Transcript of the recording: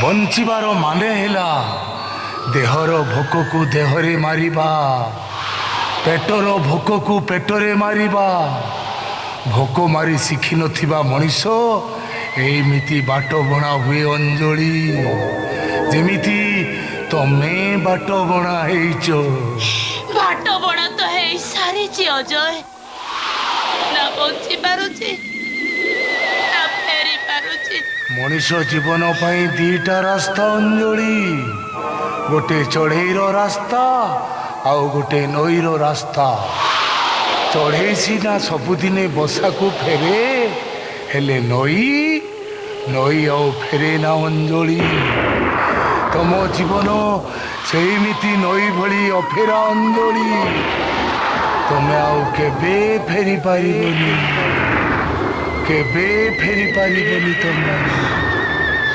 ବଞ୍ଚିବାର ମାନେ ହେଲା ଦେହର ଭୋକକୁ ଦେହରେ ମାରିବା, ପେଟର ଭୋକକୁ ପେଟରେ ମାରିବା। ଭୋକ ମାରି ଶିଖିନଥିବା ମଣିଷ ଏଇମିତି ବାଟ ବଣା ହୁଏ ଅଞ୍ଜଳି, ଯେମିତି ତମେ ବାଟ ବଣା ହେଇଛ। ବାଟ ବଣା ତ ହେଇ ସାରିଛି ଅଜୟ। ନା ବଞ୍ଚି ପାରୁଛି, ନା ଫେରି ପାରୁଛି। ମଣିଷ ଜୀବନ ପାଇଁ ଦିଟା ରାସ୍ତା ଅଞ୍ଜଳି। ଗୋଟେ ଚଢ଼େଇର ରାସ୍ତା ଆଉ ଗୋଟେ ନଈର ରାସ୍ତା। ଚଢ଼େଇ ସିନା ସବୁଦିନେ ବସାକୁ ଫେରେ, ହେଲେ ନଈ, ନଈ ଆଉ ଫେରେ ନା ଅଞ୍ଜଳି। ତମ ଜୀବନ ସେଇମିତି ନଈ ଭଳି ଅଫେରା ଅଞ୍ଜଳି। ତମେ ଆଉ କେବେ ଫେରି ପାରିବନି, କେବେ ଫେରି ପାରିବନି ତମେ।